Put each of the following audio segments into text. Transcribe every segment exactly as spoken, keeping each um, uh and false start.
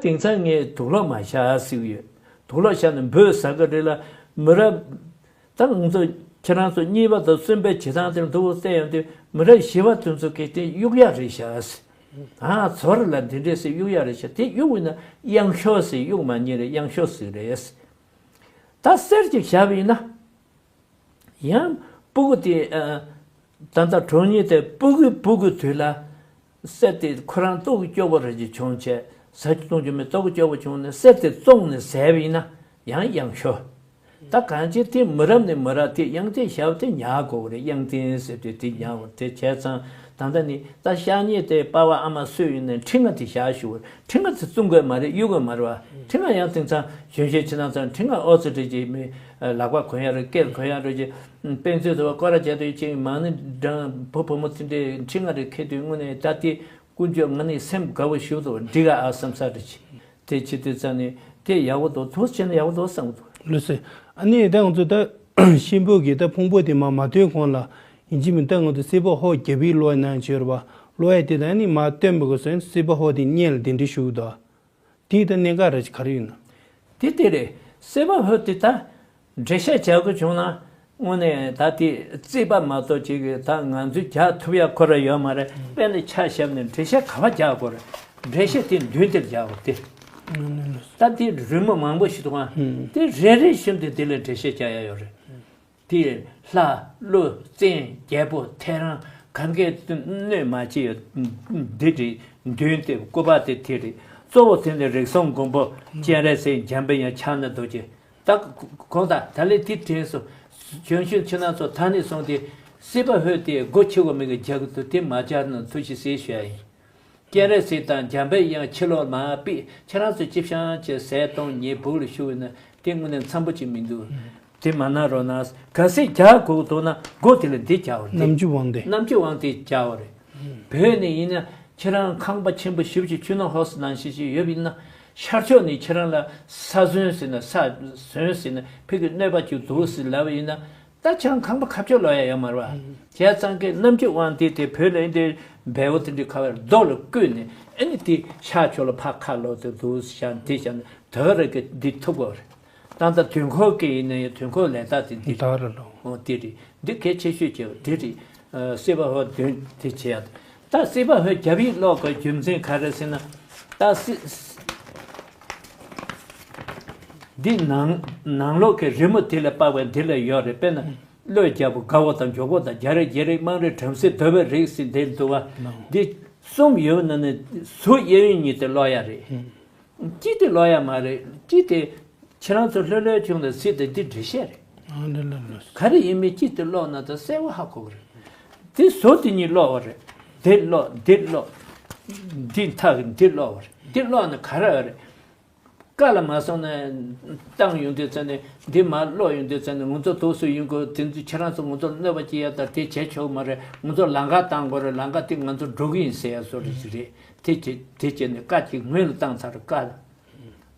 དེང་སང་ངས་དུག་ལོག་མ་བཞག་ཟེར་གྱི་ཡོད། དུག་ལོག་བཞག་ནས་འབོད་ཟ་གི་རེད་ལ། མི་རབས་ད་ང་ཚོ་ཁྱེད་རང་ཚོ་གཉིས་པ་དང་གསུམ་པའི་བྱེད་སྟངས་དེར་འདུག་བལྟས་ཡོང་དུས། མི་རབས་བཞི་པ་དེ་ཚོ་གིས་དེ་གཡུག་ཡག་རེད་བཞག་ཟེར། ཨ་ཚོར་ལ་འདི་འདྲས་ཟེར་གཡུག་ཡག་རེད་བཞག་དེ་གཡུག་ཡིན་ན་གཡང་ཤོག་ཟེར། གཡུག་མ་ཉེས་རེད། གཡང་ཤོག་ཟེར་རེད། ད་གསེར་ཅིག་བཞག་པ་ཡིན་ན། ཡང་སྤུ་གུ་དེ་ཨ། ད་ལྟ་གྲོངས་ཉིན་དེ་སྤུ་གུའི་སྤུ་གུའི་དུས་ལ། གསེར་དེ་ཁོ་རང་ལྟོ་གི་སྐྱོ་པོ་རེ་ཅིག་བྱུང་བྱས། ཟ་རྒྱུ་བཏུང་རྒྱུ་མེད། ལྟོ་གི་སྐྱོ་པོ་བྱུང་ནས་གསེར་དེ་བཙོངས་ནས་ཟས་པ་ཡིན་ན་ཡང་གཡང་ཤོག་ད་གང་ཅི་དེ་མི་རབས་ནས་མི་རབས་དེ་གཡང་རྟེན་བཞག་པ་དེ་ཉར་དགོས་པ་རེད། གཡང་རྟེན་ཟེར་དུས་དེ་ཉར་དགོས། དེ་བྱས་ཙང་ད་ལྟ་ནི་ད་ཤག་ཉེས་དེ་པ་ཕ་ཨ་མ་སུ་ཡིན་ནའི་ཁྲི་ལྔ་དེ་བཞག་ཞུ། ཁྲི་ལྔ་དེ་བཙོང་དགོས་མ་རེད། གཡུག་དགོས་མ་རེད་བ། ཁྲི་ལྔ་ཡང་དེང་སང་གཞོན་གཞོན་ཁྱེད་རང་ཚོ་ཁྲི་ལྔ་ཨོ་ཙི་ཏྲི་གི་མི་ལག་པ་གོན་ཡག་རེད། སྐེ་གོན་ཡག་རེད་ཅེས་དཔེ་མཛོད་དུ་བ་སྐོར་ར་བྱས་དུས་ཅིག་མང་ནི་འགྲང་བུ་བུ་མོ་དེ་འདྲས་ཁྲི་ལྔ་རེ་ཁེལ་དུས་དངོས་གནས་ད་དེ་ཀུན་སྤྱོད་ང་ནི་སེམས་དགའ་བོ་ཞུ་དུ་འགྲིག་ག་ཨ་བསམ་ས་རེད་ཅེས། དེ་བྱེད་དུས་ཙང་ནས་དེ་ཡག་པོ་འདུག་དུ་བྱས་ན་ཡག་པོ་འདུག་བསམ་གི་འདུག་ལགས་སོ། ཨ་ནི་ད་ང་ཚོ་ད་གཤིན་པོ་གི་ད་ཕུང་པོ་དེ་མ་མ་ཐོན་གོང་ལ་ཡིན་གཅིག་མིན་ད་ང་ཚོ་སྲིད་པ་ཧོ་རྒྱལ་པོའི་གློ་ནང་བྱོས་ར་བ། གློ་ཡ་དེ་ད་ནི་མ་སྟོན་པ་གི་སོན་སྲིད་པ་ཧོ་དེ་སྙེལ་དེ་འདྲི་ཞུ་གི་འདུག་དེའི་ད་གནད་འགག་ར་ཅིག་ག་རེ་ཡོད་ན། དེ་དེ་རེད། སྲིད་པ་ཧོ་དེ་ད་འགྲེལ་བཤད་བྱ་དགོས་བྱུང་ན། དངོས་གནས་ད་དེ་རྩིས་པ་མ་གཏོགས་ཅིག་གིས་ད་ང་ཚོས་རྒྱག་ཐུབ་ཡ་ཁོ་ར་ཡོད་མ་རེད། དཔེ་ནི་ཆ་བཞག་ནས་འགྲེལ་བཤད་ག་པར་རྒྱག་དགོས་རེད། འགྲེལ་བཤད་དེ་མདུན་དེར་རྒྱག་དགོས་ཏེ། ད་དེ་རི་མོ་མང་པོ་ཞིག་འདུག་ཨང་། དེ་རེ་རེ་བཞིན་དུ་དེ་ལ་འགྲེལ་བཤད་རྒྱག་ཡ་ཡོད་རེད། དེ་ལྷ་ཀླུ་བཙན་རྒྱལ་པོ་ཐེའུ་རང་གང་གས་གནོད་མ་བྱེད་ཡོད། འདི་རེད། མདུན་དེ་སྐུ་པར་དེ་དེ་རེད། གཙོ་བོ་དེ་ནི་རིགས་གསུམ་མགོན་པོ་སྤྱན་རས་གཟིགས་འཇམ་དཔལ་དབྱངས་ཕྱག་ན་རྡོ་རྗེ། ད་གོང་ད་ད་ལས་དེ་དྲན་སོང་། གཞོན་གཞོན་ཁྱེད་རང་ཚོ་ད་ནས་བཟུང་སྟེ་སྲིད་པ་ཧོས་དེ་སྒོ་ཕྱེ་བ་མི་གི་རྒྱག་ཏུ་དེ་མ་བྱར་ན་ཐུགས་རྗེ་ཟེར་ཞུ་ཡ་ཡིན། སྤྱན་རས་གཟིགས་དང་འཇམ་དཔལ་དབྱངས་ཕྱི་ལོགས་མ་ཕེབས། ཁྱེད་རང་ཚོ་ཅི་བྱང་ཅེས་ཟས་གཏོང་ཉེས་སྦུག་ལ་ཞུ་བས་ན་དེ་དངོས་གནས་འཚམ་པོ་ཅིག་མི་འདུག་དེ་མ་གནང་རོགས་གནང་། གལ་སྲིད་རྒྱག་དགོས་འདུག་ན་སྒོ་དེ་ལ་འདི་རྒྱག་པ་རེད། རྣམ་འགྱུར་དབང་ལྡན། རྣམ་འགྱུར་དབང་ལྡན་རྒྱག་པ་རེད། བོད་ནས་ཡིན་ན་ཁྱེད་རང་ཁང་པ་ཆེན་པོ་ཞེ་པོ་ཅིག་ཆུ་ནང་ཧོ་སི་ནང་བཞིན་ཞིག་ཡོད་པ་ཡིན་ན། ཤར་ཕྱོགས་ནས་ཁྱེད་རང་ལ་ས་ཟོན་ཟེར་ན་ས་ཟོན་ཟེར་ན་ཕ་གི་གནོད་པ་ཅིག་འདུག་ཟེར་ལབ་པ་ཡིན་ན། ད་ཁྱེད་རང་ཁང་པ་ཁ་ཕྱོགས་ལོག་ཡ་ཡོད་མ་རེད་བ། བྱས་ཙང་གི་རྣམ་འགྱུར་དབང་ལྡན་དེ་བོད་ལ་ཡིན་དེ་བལ་བོ་དེ་འདྲའི་ཁ་བའི་རྡོ་ལ་བརྐོས་ནས་ཨ་ནི་དེ་ཤར་ཕྱོགས་ལ་ཕར་ཁ་ལོག་དེ་འདུག་ཤར་འདི་ཤར་ནས་དེ་ག་རེ་གི་འདི་ཐུབ་དགོས་རེད། ད་ལྟ་དུས་འཁོར་གི་ཡིན་ན་ཡང་དུས་འཁོར་ལས་རྟགས་དེ་འདི་ད་རེད་ལོ། འོ་དེ་རེད། འདི་གལ་ཆེ་ཤོས་ཀྱི་དེ་རེད། ཨ་སྲིད་པ་ཧོ་དོན་དེ་བྱེད་ཡ། ད་སྲིད་པ་ཧོ་རྒྱབ་ཡིག་ཀློག་གི་རྒྱུ་མཚན་ག་རེ་ཟེར་ན། ད་སྲིད་འདི་ནང་ནང་ལོགས་ཀྱི་རི་མོ་དེ་ལ་དཔག་པའི་འདི་ལ་ཡོད་རེད། དཔེར་ན་བློས་རྒྱལ་པོ་དགའ་བོ་དང་མགྱོགས་པོ་དང་རྒྱ་རས་རྒྱ་རིགས་དམངས་རིགས་བྲམ་ཟེ་གདོལ་པའི་རིགས་ཟེར་འདི་འདུག་བ། འདི་གསུམ་ཡོད་ན་ནི་གཟུགས་གཡས་གཡོན་གཉིས་དེ་ཀློག་ཡ་རེད། གཅིག་དེ་ཀློག་ཡ་མ་རེད། གཅིག་དེ་ཁྱེད་རང་ཚོ་ལྷོད་ལྷོད་བྱུང་ན་སྲིད་དེ་འདི་འགྲེལ་བཤད་རེད། ཨ་ལེ་ལེ་ལེ། ག་རེ་ཡིན་མིན་གཅིག་དེ་ཀློག་ན་ད་གསལ་བོ་ཧ་གོ་གི་རེད། དེ་བཟོ་དེ་གཉིས་ཀློག་པ་རེད། འདི་ཀློག་འདི་ཀློག་འདི་མཐའ་གི་འདི་ཀློག་པ་རེད། འདི་ཀློག་ན་ག་རེ་ཡོད་རེད། ཀ་ལ་མ་སོང་ན་བཏང་ཡོང་དུས་ཙམ་ནས་འདི་མ་ཀློག་ཡོང་དུས་ཙམ་ནས་ང་ཚོ་དུག་སུ་ཡོང་དགོས། དེ་ཚོ་ཁྱེད་རང་ཚོ་ང་ཚོ་གནོད་པ་སྐྱེལ་ཡ་ད་དེ་བྱེད་ཆོག་མ་རེད། ང་ཚོ་ལམ་ཁ་བཏང་དགོས་རེད། ལམ་ཁ་དེ་ང་ཚོ་འགྲོ་གི་ཡིན་ཟེར་ཡ་བཟོ་འདྲ་ཞིག་རེད། དེ་བྱེད་དེ་བྱས་ནས་ཀ་གཅིག་སྔོན་ལ་བཏང་ཚར། ཀ་ལ་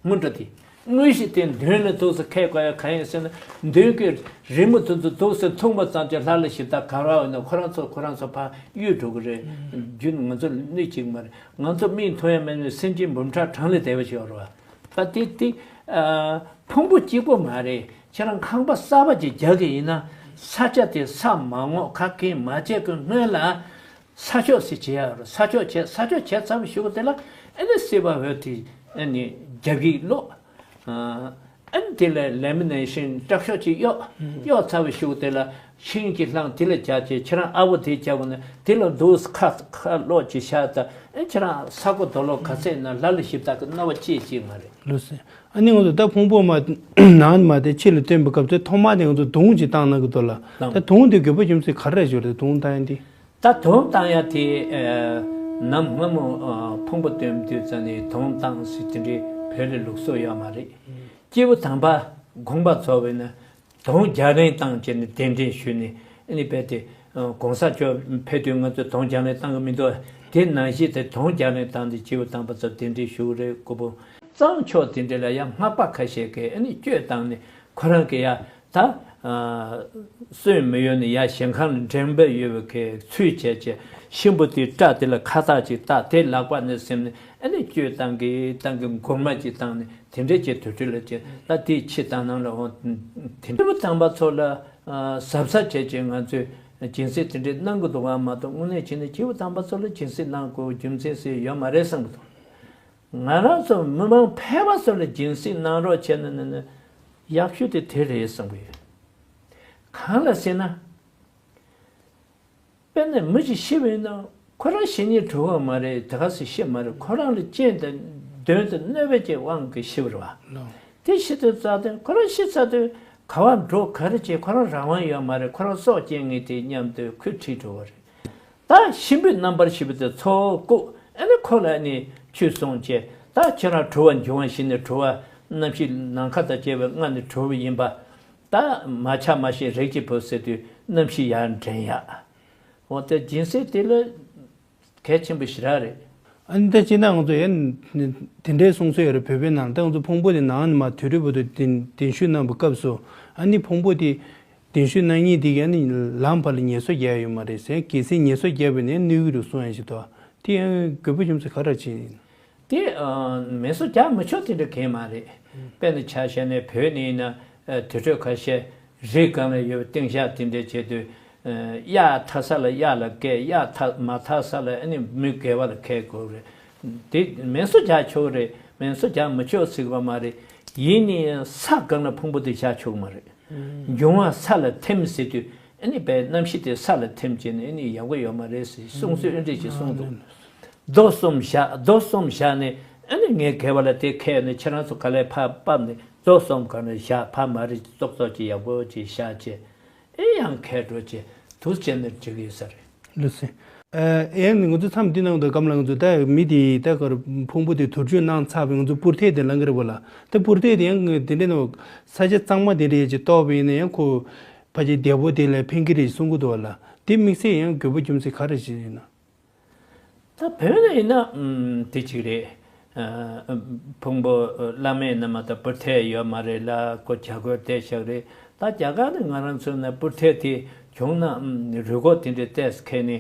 སྔོན་འགྲོ་དེ་དངོས་གཞི་དེ་མདུན་ལ་དུག་སུ་ཁད་དགོས་ཡ་གང་ཡིན་ཟེར་ན། མདུན་གྱི་རི་མོ་དེ་ཚོ་དུག་སུ་མཐོང་བ་ཙམ་གྱིས་ལྷ་ལ་ཞིབ་ལྟ་ག་རེ་ཡོད་ན་ཁོ་རང་ཚོ་ཁོ་རང་ཚོ་ཕར་གཡུལ་འགྲོ་གི་རེད། རྒྱུན་ང་ཚོ་ལ་གནོད་བྱེད་ཀྱི་མ་རེད། ང་ཚོ་མིག་མཐོང་ཡ་མེད་ནས་སེམས་ཅན་འབུམ་ཕྲག་གྲངས་ལས་འདས་པ་ཞིག་ཡོད་རེད་བ། ད་དེ་དེ་ཨ་ཕུང་པོ་གཅིག་པོ་མ་རེད། ཁྱེད་རང་ཁང་པ་གསར་པ་ཅིག་རྒྱག་གི་ཡིན་ན་ས་ཆ་དེ་ས་མ་ངོ་ཁ་སྐད་མ་བྱས་ཀྱི་སྔོན་ལ་ས་ཕྱོགས་ཟེར་བྱེད་ཡ་རེད། ས་ཕྱོགས་བྱས། ས་ཕྱོགས་བྱས་ཚར་བའི་གཞུག་དེ་ལ་ཨ་ནི་སྲིད་པ་ཧོས་དེ་ཨ་ནི་རྒྱབ་ཡིག་ཀློག་ཨ་ནི་དེ་ལ་ལེ་མི་ནེ་ཤིན་དྲག་ཤོས་ཅིག་གཡོག་གཡོག་ཚར་བའི་གཞུག་དེ་ལ་ཤིང་གི་སླང་དེ་ལ་རྒྱག་བྱས། ཁྱེད་རང་ཨ་བོ་དེ་རྒྱག་དགོས་ན་དེ་ལ་འདུག་ཁ་ཁ་ལོག་ཅིག་བཞག་ད་ཨ་ཁྱེད་རང་ས་གོ་རྡོ་ལོག་ག་ཚད་ན་ལྷ་ལ་ཞིབ་ལྟ་གི་རྣ་བ་ཅིག་ཅིག་མ་རེད། ལོས་ཟེར། ཨ་ནི་ང་ཚོ་ད་ཕུང་པོ་མ་ནང་མ་དེ་ཕྱི་ལ་སྟོན་པའི་སྐབས་དེ་ཐོག་མ་དེ་ང་ཚོ་དུང་ཅིག་བཏང་གནང་གི་འདུག་ལ། བཏང་། ད་དུང་དེ་དགོས་པ་རྒྱུ་མཚན་ག་རེ་རེད་ཞུ་རེད། དུང་བཏང་ཡ་དེ། ད་དུང་བཏང་ཡ་དེ་ཨ་ནམ་སྔ་མོ་ཨ་ཕུང་པོ་སྟོན་དུས་ཙམ་ནས་དུང་བཏང་ཟེར་དེ་འདྲའི་བོད་ལ་ལུགས་སྲོལ་ཡོད་མ་རེད། སྐྱེས་བུ་དམ་པ་དགོངས་པ་རྫོགས་པས་ན་དུང་རྒྱག་རིང་བཏང་བྱས་ནས་གདན་འདྲེན་ཞུས་ནས་ཨ་ནི་རྦད་དེ་ཨ་གོང་ས་མཆོག་ཕེབས་དུས་ང་ཚོས་དུང་རྒྱག་རིང་བཏང་གི་མི་འདུག་དེ་ནང་བཞིན་དེ་དུང་རྒྱག་རིང་བཏང་སྟེ་སྐྱེས་བུ་དམ་པ་ཚོ་གདན་འདྲེན་ཞུ་གི་རེད། སྐུ་ཕུང་གཙང་ཕྱོགས་དེ་འདྲ་ལ་ཡང་སྔགས་པ་ཁ་ཤས་ཀྱིས་ཨ་ནི་བཅོས་བཏང་ནས་ཁོ་རང་གི་ཡ་ད་ཨ་སོན་མི་ཡོད་ནས་ཡ་ཞིང་ཁང་ལ་འགྲེམས་པ་ཡོད་པའི་གི་ཚུལ་བྱས་བྱས་གཤིན་པོ་དེའི་སྐྲ་དེ་ལ་ཁ་བཏགས་ཅིག་བཏགས། དེ་ལག་པ་ནས་ཟིན་ནས་ ཨ་ནི་བཅོས་བཏང་གི་བཏང་གི་མགུར་མ་ཅིག་བཏང་ནས་དེ་འདྲས་ཀྱི་དུས་ཚོད་ལ་བྱས། ད་དེའི་ཕྱི་དང་ནང་ལ་འོང་དེ་འདྲས་བུ་དམ་པ་ཚོ་ལ་གཟབ་གཟབ་བྱས་བྱས་ང་ཚོས་སྦྱིན་སྲེག་དེ་འདྲས་གནང་གི་འདུག་ག་མ་གཏོགས་དངོས་གནས་བྱས་ན་སྐྱེས་བུ་དམ་པ་ཚོ་ལ་སྦྱིན་སྲེག་གནང་དགོས་རྒྱུ་མཚན་ཟེར་ཡོད་མ་རེད་བསམ་གི་འདུག་ང་རང་ཚོ་མི་མང་ཕལ་པ་ཚོ་ལ་སྦྱིན་སྲེག་གནང་རོགས་བྱས་ན་ནི་ནི་ཡག་ཤོས་དེ་དེ་རེད་བསམ་གི་ཡོད། གང་ལ་ཟེར་ན། དཔེར་ན་མི་ཞིག་ཤི་བ་ཡིན་ན་ཁོ་རང་ཤི་ཉེན་བྲོ་བ་མ་རེད། དེ་ག་སེ་ཤི་མ་རེད། ཁོ་རང་ལ་རྐྱེན་དང་གདོན་དང་གནོད་པའི་གི་དབང་གིས་ཤི་བ་རེད་བ། ལོ། དེ་ཤི་དུས་ཙ་དེ་ཁོ་རང་ཤི་ཚར་དུས་ག་བ་འགྲོ་ག་རེ་བྱེད་ཁོ་རང་རང་དབང་ཡོད་མ་རེད། ཁོ་རང་སྲོག་སྐྱེལ་ངེས་དེ་མཉམ་དུ་ཁོས་ཁྲིད་འགྲོ་བ་རེད། ད་གཤིན་པོའི་རྣམ་པར་ཤེས་པ་དེ་ཚོགས་བཀུག་ཨ་ནི་ཁོ་ལ་ནི་ཆོས་གསུངས་བྱས། ད་ཁྱེད་རང་གྲོལ་བ་འབྱུང་བ་ཞིག་ནས་གྲོལ་བ་རྣམ་ཤེས་ནམ་མཁའ་དང་བཅས་པའི་ལྔ་ནས་གྲོལ་བ་ཡིན་པ། ད་མ་ཆགས་མ་ཤེས་རིགས་ཀྱི་བུ་ཟེར་དུས་རྣམ་ཤེས་ཡར་འདྲེན་ཡག་འོ་དེ་སྦྱིན་སྲེག་དེ་ལ་གལ་ཆེན་པོ་ཞེ་དྲག་རེད། ཨ་ནི་ད་ཅི་ན་ང་ཚོ་ཡང་དེ་འདྲའི་གསུང་སྲོལ་ཡོད་རེད། བོད་པའི་ནང་ད་ང་ཚོ་ཕུང་པོ་དེ་ནང་ནས་མར་དུད་འགྲོའི་བར་དུ་གདན་གདན་ཞུ་གནང་བའི་སྐབས་སུ་ཨ་ནི་ཕུང་པོ་དེ་གདན་ཞུ་གནང་མཁན་དེ་ག་ནི་ལམ་བར་ལ་ངལ་གསོ་རྒྱག་ཡོད་མ་རེད་ཟེར། གལ་སྲིད་ངལ་གསོ་བརྒྱབ་པ་ཡིན་ན་གནོད་ཀྱི་རེད་གསུང་ཡ་ཞིག་འདུག་དེ་ཡང་དགོས་པ་རྒྱུ་མཚན་ག་རེ་ཡིན། དེ་ངལ་གསོ་རྒྱག་མི་ཆོག་དེ་འདྲ་གང་ཡང་མ་རེད། དཔེར་ན་ཆ་བཞག་ན་བོད་ནས་ཡིན་ན་དུར་ཁྲོད་ཁ་ཤས་རི་སྒང་ལ་ཡོད་པའི་སྟེང་ཤག་དེ་འདྲ་བྱེད་དུས། གཡག་འཐག་ས་ལ་གཡག་ལ་བཀལ། གཡག་འཐག་མ་འཐག་ས་ལ་ཨ་ནི་མི་སྒེར་བ་ལ་བཀལ་དགོས་རེད། དེ་ངལ་གསོ་རྒྱག་ཆོག་རེད། ངལ་གསོ་རྒྱག་མི་ཆོག་ཟེར་གི་མ་རེད། ཡིན་ནའི་ས་སྒང་ལ་ཕུང་པོ་དེ་བཞག་ཆོག་གི་མ་རེད། འབྱུང་བ་ས་ལ་ཐིམ་ཟེར་དུས་ཨ་ནི་བའི་རྣམ་ཤེས་དེ་ས་ལ་ཐིམ་བྱས་ནས་ཨ་ནི་ཡག་པོ་ཡོད་མ་རེད་ཟེར་གསུང་ཚུལ་ཨེ་འདྲས་ཅིག་གསུངས་འདུག་རྡོ་གསུམ་བཞག་རྡོ་གསུམ་བཞག་ནས་ཨ་ནི་ངའི་སྒལ་པ་ལ་དེ་ཁད་ནས་ཁྱེད་རང་ཚོ་ག་ལེར་ཕར་ཕབ་ནས་རྡོ་གསུམ་སྒང་ལ་བཞག་ཕ་མ་རེད། ཙོག་ཙོག་ཅིག་ཡག་པོ་ཅིག་བཞག་བྱས། ཨེ་ཡང་ཁད་འགྲོ་བྱས་དུས་བྱས་ནས་འགྲིག་གི་ཡོད་ས་རེད། ལགས་སེ། ཨེ་ཡང་ནི་ང་ཚོ་མཚམས་འདི་ནང་དུ་སྐམ་ལ་ང་ཚོ་ད་མི་དེ་ད་གར་ཕུང་པོ་དེ་དུར་མཆོད་གནང་ཚར་བའི་ང་ཚོ་པུར་ཐལ་དེ་ལང་གི་རེད་པ་ལ། ད་པུར་ཐལ་དེ་ཡང་དེ་འདྲས་ནང་ས་ཆ་གཙང་མ་དེ་འདྲས་ཅིག་གཏོགས་པ་ཡིན་ན་ཡང་ཁོ་ཕལ་ཆེར་བདེ་པོ་དེ་ལ་ཕན་གི་རེད་གསུང་གི་འདུག་པ་ལ། དེ་དམིགས་བསལ་ཡང་དགོས་པ་རྒྱུ་མཚན་ག་རེ་ཞིག་ཡིན་ན། ད་བོད་ལ་ཡིན་ན་ཨམ་དེ་གཅིག་རེད། ཨ་ཕུང་པོ་བླ་མའི་མནའ་མ་དང་པུར་ཐལ་ཡོད་མ་རེད་ལ། ཁོ་བྱ་རྒོད་བསྡད་བཞག་རེད། ད་རྒྱ་གར་ནི་ང་རང་ཚོ་ནས་པུར་ཐལ་དེ་བྱུང་ན་ཨམ་རུས་སྒོ་དེ་འདྲའི་བལྟས་ཁས་ནི་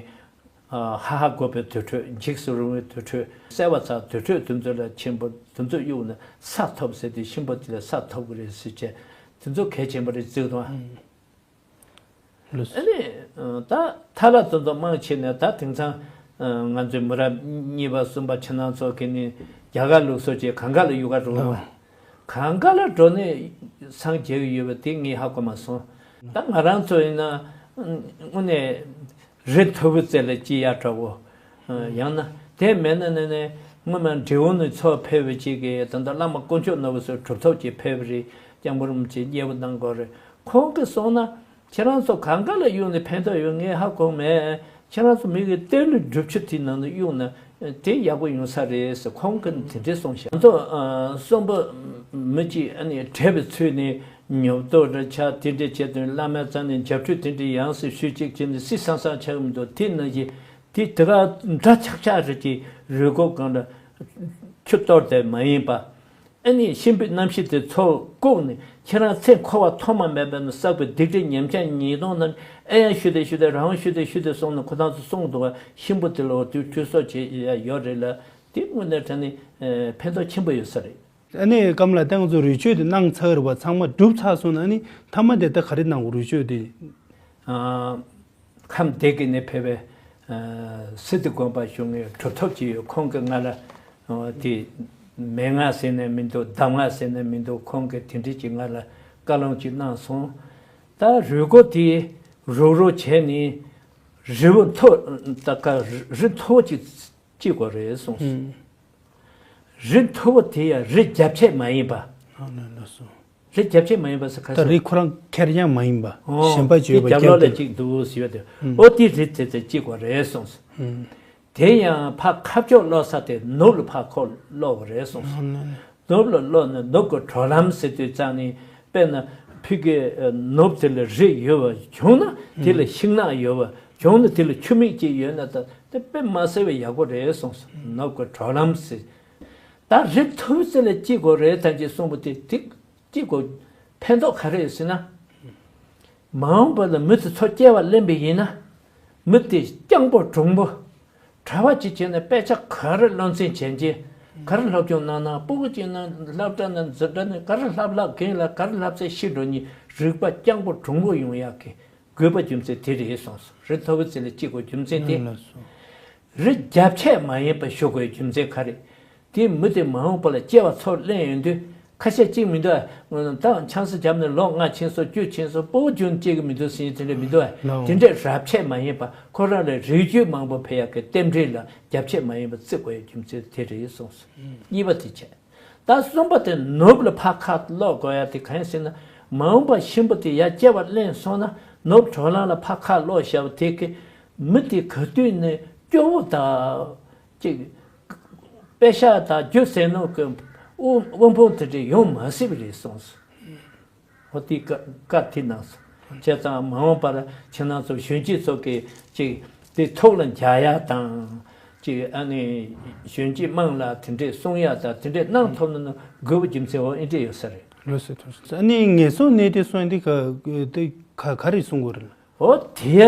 ཨ་ཧ་ཧ་དགོ་པའི་དུར་ཁྲོད། འཇིགས་སུ་རུང་བའི་དུར་ཁྲོད། གསལ་བ་ཚ་དུར་ཁྲོད་དེ་ཚོ་ལ་ཆེན་པོ་དེ་ཚོ་གཡུགས་ན་ས་ཐོབ་ཟེར་དུས་གཤིན་པོ་དེ་ལ་ས་ཐོབ་གི་རེད་ཟེར་བྱས་དེ་ཚོ་གལ་ཆེན་པོ་རེད་བརྩི་གི་འདུག་ཨ། ལགས་སོ། ཨ་ནི་ད་ཐ་ལ་དེ་ཚོ་མང་ཆེ་ནས་ད་དེང་སང་ང་ཚོའི་མི་རབས་གཉིས་པ་གསུམ་པ་ཕྱི་ནང་ཚོ་གི་ནི་རྒྱ་གར་ལུགས་སྲོལ་གྱི་གང་ག་ལ་གཡུག་ག་འགྲོ་གི་འདུག་ཨ། གང་ག་ལ་འགྲོ་ནས་སངས་རྒྱས་ཀྱི་ཡོད་པ་དེ་ངས་ཧ་གོ་མ་སོང་། ད་ང་རང་ཚོ་ཡིན་ན་དངོས་གནས་རི་མཐོ་པོའི་རྩེ་ལ་སྐྱེས་ཡ་འདྲ་བོ། ཡང་ན་དེ་མེད་ན་ནི་ནི་སྔོན་མ་འབྲི་གུང་ནས་ཚུར་ཕེབས་པའི་གཅིག་གིས་ད་ལྟ་བླ་མ་དཀོན་མཆོག་ནོར་བུ་ཚོས་གྲུབ་ཐོབ་ཅིག་ཕེབས་པ་རེད། སྐྱབས་མགོན་རིན་པོ་ཆེས་མཉེས་པོ་གནང་དགོས་རེད། ཁོང་གིས་གསུངས་ན་ཁྱེད་རང་ཚོ་གང་ག་ལ་གཡུགས་ནས་ཕན་ཐོགས་ཡོད་ངས་ཧ་གོ་མེད། ཁྱེད་རང་ཚོ་མི་གི་གཏེར་ལ་སྒྲུབ་ཆུ་དེའི་ནང་དུ་གཡུགས་ན་དེ་ཡག་པོ་ཡོང་ས་རེད་ཟེར་ཁོང་གིས་དེ་འདྲས་གསུངས་ཤག་ང་ཚོ་གསོན་པོ་མི་གཅིག་ཨ་ནི་བགྲེས་པའི་ཚུལ་ནས་ཉོབ་ཏོ་འདྲ་ཆགས་དེ་འདྲས་བྱས་དུས་བླ་མའི་རྩ་ནས་འཇབ་ཁྲུས་དེ་འདྲས་ཡང་སེ་ཞུས་གཅིག་བྱས་ནས་སི་སང་སང་ཆགས་ཀྱི་མི་འདུག་དེ་ནང་བཞིན་དེ་དེ་ག་འདྲ་ཆག་ཆག་རེད་ཀྱི་རུས་ཁོག་སྒང་ལ་ཆུ་གཏོར་དེ་མ་ཡིན་པ། ཨ་ནི་གཤིན་པོའི་རྣམ་ཤེས་དེ་ཚུར་བཀུག་ནས་ཁྱེད་རང་ཚེ་འཁོར་བ་ཐོག་མ་མེད་པ་ནས་བསགས་པའི་སྡིག་སྒྲིབ་ཉེས་ཆད་ཉེས་ལྟུང་རྣམས་ཨེ་ཡང་ཞུ་དེ་ཞུ་དེ་རང་དབང་ཞུ་དེ་ཞུ་དེ་སོང་ནས་ཁོ་ཐང་ཚོ་གསུངས་འདུག་ག་གཤིན་པོ་དེ་ལ་འོ་དུས་ཁྲུས་གསོལ་བྱེད་ཡ་ཡོད་རེད་ལ་དེ་དངོས་གནས་དྲང་ནས་ཕན་ཐོགས་ཆེན་པོ་ཡོད་ས་རེད། ཨ་ནི་སྐམ་ལ་ཏང་ཚོ་རུས་མཆོད་དེ་གནང་ཚར་བ་ཚང་མ་གྲུབ་ཚར་སོང་ན་ཨ་ནི་མཐའ་མ་དེ་ད་ག་རེ་གནང་དགོས་རུས་མཆོད་དེ། ཨ་ཁམས་བདེ་སྐྱིད་ནས་ཕེབས་པའི་ཨ་སི་ཏུ་དགོན་པ་གཞུང་གི་གྲུབ་ཐོབ་ཅིག་ཡོད། ཁོང་གིས་ང་ལ་ཨ་དེ་མན་ངག་ཟེར་ནས་མི་འདུག་གདམས་ངག་ཟེར་ནས་མི་འདུག་ཁོང་གིས་དེ་འདྲས་ཅིག་ང་ལ་བཀའ་ལུང་ཅིག་གནང་སོང་། ད་རུས་སྒོ་དེ་རུག་རུག་བྱས་ནས་རི་བོ་མཐོ་ད་ཀ་རི་མཐོ་པོ་ཅིག་སྐྱེ་དགོས་རེད་གསུངས་སོང་། ཧུམ། རི་མཐོ་པོ་དེ་ཡང་རི་རྒྱབ་ཆད་མ་ཡིན་པ། ཨ་ལ་ལ་སོ། རི་རྒྱབ་ཆད་མ་ཡིན་པ་ཟེར་ཁ་ད་སང་རི་ཁོ་རང་ཁེར་རྐྱང་མ་ཡིན་པ། ཨོ། གཞན་པ་བརྗོད་པ་རྒྱབ་ལོགས་ལ་རྐྱང་གཅིག་འདུག་ཟེར་བ་དེ། ཧུམ། ཨོ་དེ་རི་དེ་དེ་སྐྱེ་དགོས་རེད་གསུངས་སོང་། ཧུམ། དེ་ཡང་ཕར་ཁ་ཕྱོགས་སློག་ས་དེ་ནུབ་ལ་ཕར་ཁོ་སློག་དགོས་རེད་གསུངས་སོང་། ཨ་ལ་ལ། ནུབ་ལ་སློག་ནས་ནུབ་ཀྱི་གྲོལ་ལམ་ཟེར་དུས་ཙང་ནི་དཔེར་ན་ཕ་གི་ནུབ་དེ་ལ་རི་ཡོད་པ་བྱུང་ན་དེ་ལ་ཤིང་ནགས་ཡོད་པ་བྱུང་ན་དེ་ལ་ཆུ་མིག་ཅིག་ཡོད་ན་ད་དེ་དཔེ་མ་ཟེར་བའི་ཡག་པོ་རེད་གསུངས་སོང་། ནུབ་ཀྱི་གྲོལ་ལམ་ཟེར། ད་རི་མཐོ་པོའི་རྩེ་ལ་སྐྱེ་དགོས་རེད་ད་ཅེས་གསུངས་པ་དེ་དེ་སྐྱེ་དགོས་ཕན་ཐོགས་ག་རེ་ཡོད་ཟེར་ན། མ་འོངས་པ་ལ་མི་དེ་ཚོ་སྐྱེ་བ་ལེན་པ་ཡིན་ན། མི་དེ་སྤྱང་པོ་གྲུང་པོ། གྲྭ་པ་ཅིག་བྱས་ནས་དཔེ་ཆ་ག་རེ་བློ་འཛིན་བྱེད་ཀྱི། ག་རེ་སློབ་སྦྱོང་གནང་ན་སྤུ་གུ་གཅིག་ན་སློབ་གྲྭ་ན་འཛིན་གྲྭ་ནས་ག་རེ་ལྷབ་ལྷབ་གིན་ལ་ག་རེ་ལྷབ་ཚད་ཤི་འགྲོ་ནི་རིག་པ་རྐྱང་པོ་གྲུང་པོ་ཡོང་ཡག་གི་དགོས་པ་རྒྱུ་མཚན་དེ་རེད་གསུངས་སོང་། རི་མཐོ་པོའི་རྩེ་ལ་སྐྱེ་དགོས་རྒྱུ་མཚན་དེ། ལགས་སོ། རི་རྒྱབ་ཆད་མ་ཡིན་པ་ཞུ་དགོས་རྒྱུ་མཚན་ག་རེ། དེ་མི་དེ་མ་འོངས་པ་ལ་སྐྱེ་བ་ཚོར་ལེན་ཡོང་དུས་ཁ་ཤས་གཅིག་མི་འདུག་ད་ཆང་ས་བརྒྱབ་ནས་ལོ་ལྔ་ཕྱིན་སོང་བཅུ་ཕྱིན་སོང་སྤོ་བོ་རྒྱུན་སྐྱེ་གི་མི་འདུག་ཟེར་མཁན་དེ་འདྲ་མི་འདུག་ལགས། དེ་འདྲས་རབ་ཆད་མ་ཡིན་པ་ཁོ་རང་ལ་རིགས་རྒྱུད་མང་པོ་འཕེལ་ཡག་གི་རྟེན་འབྲེལ་ལ་རྒྱབ་ཆད་མ་ཡིན་པ་བརྩི་དགོས་ཡག་རྒྱུ་མཚན་དེ་རེད་གསུངས་སོང་། གཉིས་པ་དེ་བྱས། ད་གསུམ་པ་དེ་ནོར་བུ་ལ་ཕར་ཁ་ལོག་དགོས་ཡག་དེ་གང་ཡིན་ཟེར་ན། མ་འོངས་པ་གཤིན་པོ་དེ་ཡར་སྐྱེ་བ་ལེན་སོང་ན་ནོར་བུ་གྲོག་ལང་ལ་ཕར་ཁ་ལོག་བཞག་པ་དེ་གི་མི་དེ་ག་དུས་ནས་སྐྱོ་བོ་དང་། ཅིག་དཔེ་ཤག་དང་རྒྱུ་ཟས་ནོར་གྱི་དབུལ་དབུལ་ཕོངས་དེ་འདྲ་ཡོང་མ་སྲིད་པ་རེད་གསུངས་སོང་། ཧོ་དེ་བཀའ་བཀའ་དེ་གནང་སོང་། བྱས་ཙང་མ་འོངས་པར་ཁྱེད་རང་ཚོ་གཞོན་སྐྱེས་ཚོ་གིས་ཅིག་དེ་ཐུགས་ལ་འཇགས་ཡག་དང་། ཅིག་ཨ་ནི་གཞོན་སྐྱེས་དམངས་ལ་དེ་འདྲས་གསུང་ཡག་དང་དེ་འདྲས་གནང་ཐུབ་ན་ན་དགོས་པ་རྒྱུ་མཚན་འོ་ཨེ་འདྲས་ཡོད་ས་རེད། ལོས་སུ་ཐུབ་སོང་། ཨ་ནི་ངན་སོང་གནས་དེ་སོང་དེ་ག་དེ་ག་ག་རེ་གསུང་དགོས་རེད། འོ་དེ་ཡ་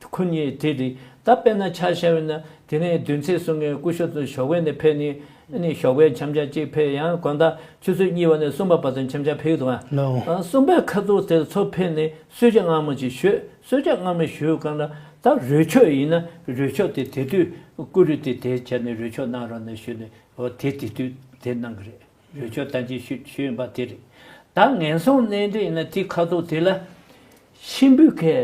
ཁོ་གཉིས་དེ་རེད། ད་དཔེར་ན་ཆ་བཞག་པ་ན་དེ་ནས་བདུན་ཚིགས་གསུང་མཁན་སྐུ་ཞབས་ཚོ་ཞོགས་པ་ནས་ཕེབས་ནས་ཨ་ནི་ཞོགས་པའི་འཆམ་འཆམ་གཅིག་ཕེབས། ཡང་དགོང་དག་ཆུ་ཚོད་གཉིས་པ་ནས་གསུམ་པ་བར་དུ་འཆམ་འཆམ་ཕེབས་འདུག་ཨ། ལའོ། ཨ་གསུམ་པའི་ཁ་ཐུག་དེར་ཚོ་ཕེབས་ནས་གསོལ་ཇ་མངར་མོ་ཅིག་ཞུས། གསོལ་ཇ་མངར་མོ་ཞུས་སྒང་ལ་ད་རོལ་ཆོག་ཡིན་ན་རོལ་ཆོག་དེ་དེ་དུས་ཀུ་རེ་དེ་དེ་བྱས་ནས་རོལ་ཆོག་གནང་རོགས་གནང་ཞུས་ནས་འོ་དེ་དེ་དུས་དེ་གནང་གི་རེད། རོལ་ཆོག་ད་ཅི་ཞུ་ཞུས་ཡིན་པ་དེ་རེད། ད་ངན་སོང་གནས་འདྲེན་ཡིན་ན་དེ་ཁ་ཐུག་དེ་ལ་གཤིན་པོའི་ཁའི་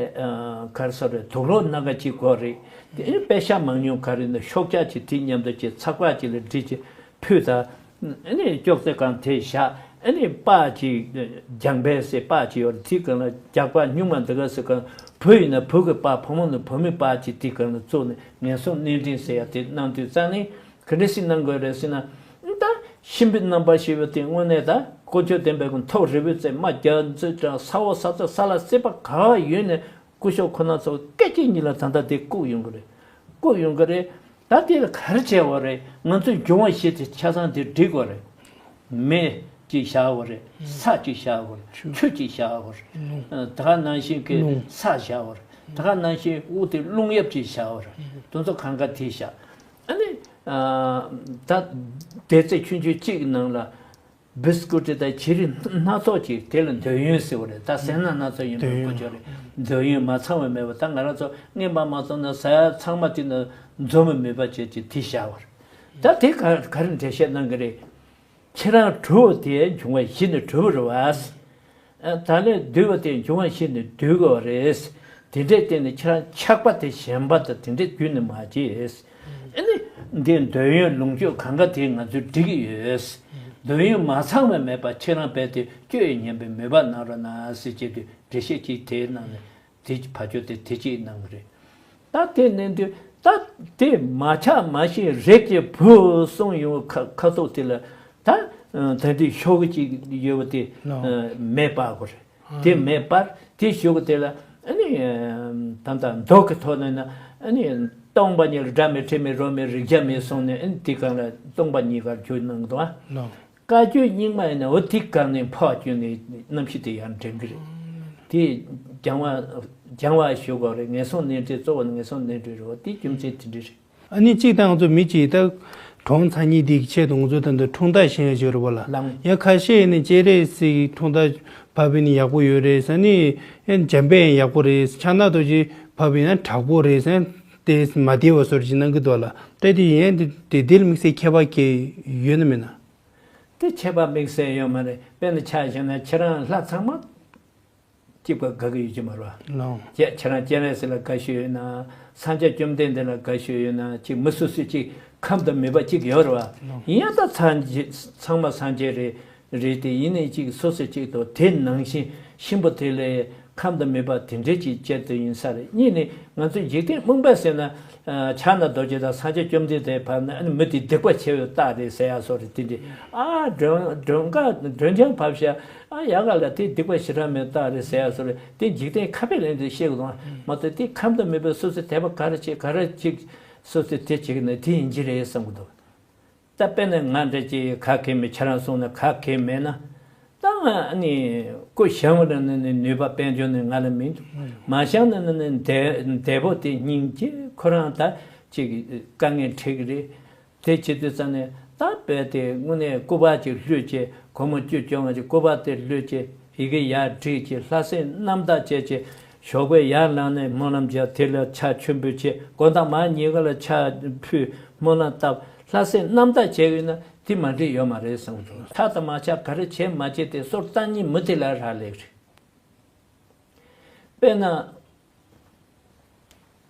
ག་རེ་ཟེར་རེད། དུག་ལོག་སྣ་ཁ་གཅིག་དགོས་རེད། དེ་ནི་པད་ཤག་མང་ཉུང་ག་རེ་ཡིན་ན་ཤོག་ཆག་ཅིག་དེ་མཉམ་དུ་བྱས་ཚགས་པར་ཅིག་ལ་བསྒྲིགས་བྱས་ཕུལ། ད་ཨ་ནི་ཅོག་ཙེ་སྒང་དེ་བཞག་ཨ་ནི་པར་ཅིག་རྒྱང་འཕེན་ཟེར་པར་ཅིག་ཡོད་རེད། དེ་སྒང་ལ་རྒྱག་པར་སྨྱུག་མ་འདི་ག་ཟེར་གང་བུ་ཡིན་ན་བུ་གི་པར། བུ་མོ་ན་བུ་མོའི་པར་ཅིག་དེ་སྒང་ལ་བཙུགས་ནས་ངན་སོང་གནས་འདྲེན་ཟེར་ཡ་དེ་གནང་དུས་རྩ་ནས། ག་འདྲ་ཞིག་གནང་དགོས་རེད་ཟེར་ན། ད་གཤིན་པོའི་རྣམ་པར་ཤེས་པ་དེ་དངོས་གནས་ད་དཀོན་མཆོག་ལྡན་པའི་ཐོག་རི་བོའི་རྩེ། རྨ་རྒྱ་མཚོའི་བྲག་ས་འོག་ས་མཚོ་ས་ལ་སྲིད་པ་ག་བ་ཡོད་ནས་སྐུ་ཞབས་ཁོ་ན་ཚོ་སྐད་ཅིག་ཉིད་ལ་ད་ལྟ་དེ་བཀུག་ཡོང་གི་རེད། བཀུག་ཡོང་གི་རེད། ད་དེ་ལ་ག་རེ་བྱས་པ་རེད། ང་ཚོས་འབྱུང་བ་བཞི་དེ་ཆ་ཚང་དེ་སྒྲིག་དགོས་རེད། མེ་གཅིག་བཞག་དགོས་རེད། ས་གཅིག་བཞག་དགོས་རེད། ཆུ་གཅིག་བཞག་དགོས་རེད། ད་ག་ནང་བཞིན་གྱི་ས་བཞག་དགོས་རེད། ད་ག་ནང་བཞིན་དབུགས་དེ་རླུང་ཡབ་གཅིག་བཞག་དགོས་རེད། དེ་ཚོ་གང་ག་དེ་བཞག་ཨ་ནི། ད་སྡེ་ཚན་ཆུང་ཆུང་གཅིག་གི་ནང་ལ་བིས་ཀུ་ཊི་དང་བྱི་རིལ་སྣ་ཚོགས་ཅིག་དེ་ལ་འདོད་ཡོན་ཟེར་བ་རེད། ད་ཟས་སྣ་སྣ་ཚོགས་ཡིན་པའི་འདོད་ཡོན་སྐོར་ཅོག་རེད། འདོད་ཡོན་མ་ཚང་བའི་མེད་པ། ད་ང་རང་ཚོ་རྔན་པ་མ་ཚང་ན་ཟ་ཡ་ཚང་མ་དེ་ན་འཛོམས་པའི་མེད་པ་བྱས་ཅིག་དེ་བཞག་པ་རེད། ད་དེ་ག་ག་རེ་འགྲེལ་བཤད་གནང་གི་རེད། ཁྱེད་རང་གྲུབ་པ་དེ་འབྱུང་བ་བཞི་ནས་གྲུབ་པ་རེད་བ། ད་ལས་བསྡུས་པ་དེ་འབྱུང་བ་བཞི་ནས་བསྡུས་དགོས་པ་རེད། དེ་འདྲའི་སྟེང་ནས་ཁྱེད་རང་ཆགས་པ་དེ་ཞེན་པ་དང་དེ་འདྲའི་བརྒྱུད་ནས་མ་བྱེད། ཨ་ནི་འདི་འདོད་ཡོན་ལོངས་སྤྱོད་གང་ག་དེ་ང་ཚོས་སྒྲིག་གི་ཡོད། འདོད་ཡོན་མ་ཚང་བ་མེད་པ་ཁྱེད་རང་རྦད་དེ་སྤྱོད་ཡོན་ཉམས་པའི་མོས་པ་གནང་རོགས་གནང་ཟེར་བྱས་དུས་འགྲེལ་བཤད་ཅིག་དེའི་ནང་ནས། དེ་ཕར་ཕྱོགས་དེ་དེ་གཅིག་གནང་གི་རེད། ད་དེ་གནང་དུས་ད་དེ་མ་ཆགས་མ་ཞེན་རིགས་ཀྱི་བུ་གསུངས་ཡོང་ཁ་ཁ་ཐུག་དེ་ལ་ད་ད་འདི་ཤོག་གུ་གཅིག་ཡོད་པ་དེ་ལོ། མེ་སྤར་དགོས་རེད། དེ་མེ་སྤར་དེ་ཤོག་གུ་དེ་ལ་ཨ་ནི་ད་ད་མདོ་གི་ཐོག་ནས་ན་ཨ་ནི་སྟོང་པ་ཉིད་ལ་སྒྲ་མེད་དྲི་མེད་རོ་མེད་རེག་བྱ་མེད་གསུངས་ནས་ཨ་ནི་དེ་གང་ལ་སྟོང་པ་ཉིད་གར་གྱུར་གནང་གི་འདུག་ཨ། ལོ། བཀའ་བརྒྱུད་རྙིང་མ་ཡིན་ན་འོ་དེ་ག་ནས་ཕར་བསྐྱོན་ནས་རྣམ་ཤེས་དེ་ཡར་འདྲེན་གི་རེད། དེ་སྦྱང་བ་སྦྱང་བ་ཞུ་དགོས་རེད། ངན་སོང་གནས་འདྲེན་གཙོ་བོ་ནི་ངན་སོང་གནས་འདྲེན་རེད། འོ་དེ་རྒྱུ་མཚན་དེ་འདྲ་རེད། ཨ་ནི་གཅིག་དང་ང་ཚོ་མི་གཅིག་ད་གྲོངས་ཚར་ཉིད་དེ་གི་ཆེད་དུ་ང་ཚོ་ད་འདི་འཁྲུངས་རྟགས་ཤེས་ཡ་ཞིག་རེད་པ་ལ། ལགས། ཡང་ཁ་ཤས་ཡིན་ན་སྤྱན་རས་གཟིགས་འཁྲུངས་རྟགས་ཕབ་པ་ཡིན་ན་ཡག་པོ་ཡོད་རེད་ཟེར་ནི། ཡང་འཇམ་དཔལ་ཡང་ཡག་པོ་རེད། ཕྱག་ན་རྡོ་རྗེ་ཕབ་པ་ཡིན་ན་དྲག་པོ་རེད་ཟེར་ནི་དེ་མ་བདེ་བ་བཟོ་འདྲ་ཅིག་གནང་གི་འདུག་ལ། ད་དེ་ཡན་དེ་དེ་དེ་ལ་དམིགས་བསལ་ཁྱད་པར་གང་ཡོད་ན་མེད་ན། དེ་ཁྱད་པར་དམིགས་བསལ་ཡོད་མ་རེད། དཔེར་ན་ཆ་བཞག་ན་ཁྱེད་རང་ལྷ་ཚང་མ་གཅིག་པ་དགའ་གི་ཡོད་ཀྱི་མ་རེད་བ། ལགས། ཁྱེད་ཁྱེད་རང་སྤྱན་རས་གཟིགས་ལ་དགའ་ཤོས་ཡོད་ན། སངས་རྒྱས་བཅོམ་ལྡན་འདས་ལ་དགའ་ཤོས་ཡོད་ན། གཅིག་མི་སོ་སོའི་གཅིག་ཁམས་དང་མོས་པ་གཅིག་ཡོད་རེད་བ། ལགས། ཡིན་ཡང་ད་ཚང་ཚང་མ་སངས་རྒྱས་རེད་རེད་དེ། ཡིན་ནའི་གཅིག་སོ་སོ་གཅིག་ཏུ་དེ་ནང་བཞིན་གཤིན་པོ་དེ་ལས་ཁམས་དང་མོས་པ་དེ་འདྲས་ཀྱི་ཆེད་དུ་ཡིན་ས་རེད། གཉིས་ནི་ང་ཚོས་འཇིག་རྟེན་རྨོངས་པ་ཟེར་ན། ཕྱག་ན་རྡོ་རྗེ་དང་སངས་རྒྱས་བཅོམ་ལྡན་འདས་ཕར་ན་ཨ་ནི་མི་དེ་སྡིག་པ་ཆེ་བའི་རྟགས་རེད་ཟེར་ཡ་སོགས་རེད། དེ་འདྲས་ཨ་མགྲོན་མགྲོན་ཁང་མགྲོན་ཆང་ཕབ་ཤག་ཨ་ཡག་ག་ལ་དེ་སྡིག་པ་ཞེ་དྲག་མེད་རྟགས་རེད་ཟེར་ཡ་སོགས་རེད། དེ་འཇིག་རྟེན་ཁ་དཔེ་ལེན་དུས་ཤེས་དགོས་དང་མ་གཏོགས་དེ་ཁམས་དང་མོས་པའི་སོ་སོའི་དད་པ་ག་རེ་བྱེད་ག་རེ་ཅིག་སོ་སོའི་དེ་བྱེད་ཀྱི་ན་དེ་ཡིན་གྱི་རེད་བསམ་གྱི་འདུག་ད་དཔེར་ན་ང་འདྲ་ཅིག་ག་གེ་མེད། ཁྱེད་རང་གསུངས་ན་ག་གེ་མེད་ན། ད་ང་ཨ་ནི་སྐུ་བཞེངས་པ་ན་ནི་ནུས་པ་དཔལ་འབྱོར་ནི་ང་ལ་མི་འདུག་མ་བཞེངས་ན་ནི་འདས་འདས་པོ་དེ་སྙིང་རྗེ་ཁོ་རང་ད་ཅིག་དཀའ་ངལ་འཕྲད་ཀྱི་རེད། དེ་བྱེད་དུས་ཙང་ནས་ད་ ད་རྦད་དེ་དངོས་གནས་སྐུ་པར་ཅིག་བླུགས་བྱས། སྒོར་མོ་བཅུ་བཅོ་ལྔ་ཅིག་སྐུ་པར་དེ་བླུགས་བྱས། ཡི་གེ་ཡར་བྲིས་བྱས། ལྷ་སྲས་རྣམ་དག་བྱས་བྱས། ཞོགས་པའི་ཡར་ལངས་ནས་སྨོན་ལམ་བརྒྱབ། དེ་ལ་ཕྱག་མཆོད་འབུལ་བྱས། དགོང་དག་མ་ཉལ་ག་ལ་ཕྱག་ཕུལ། སྨོན་ལམ་བཏབ། ལྷ་སྲས་རྣམ་དག་བྱས་ཡོད་ན་དེ་མ་འགྲིག་ཡོད་མ་རེད་བསམ་གྱི་འདུག་ཆགས་དང་མ་ཆགས་ག་རེ་བྱས་མ་བྱས་དེ་སོར་བཏང་མཁན་མི་དེ་ལ་རག་ལས་རེད། དཔེར་ན།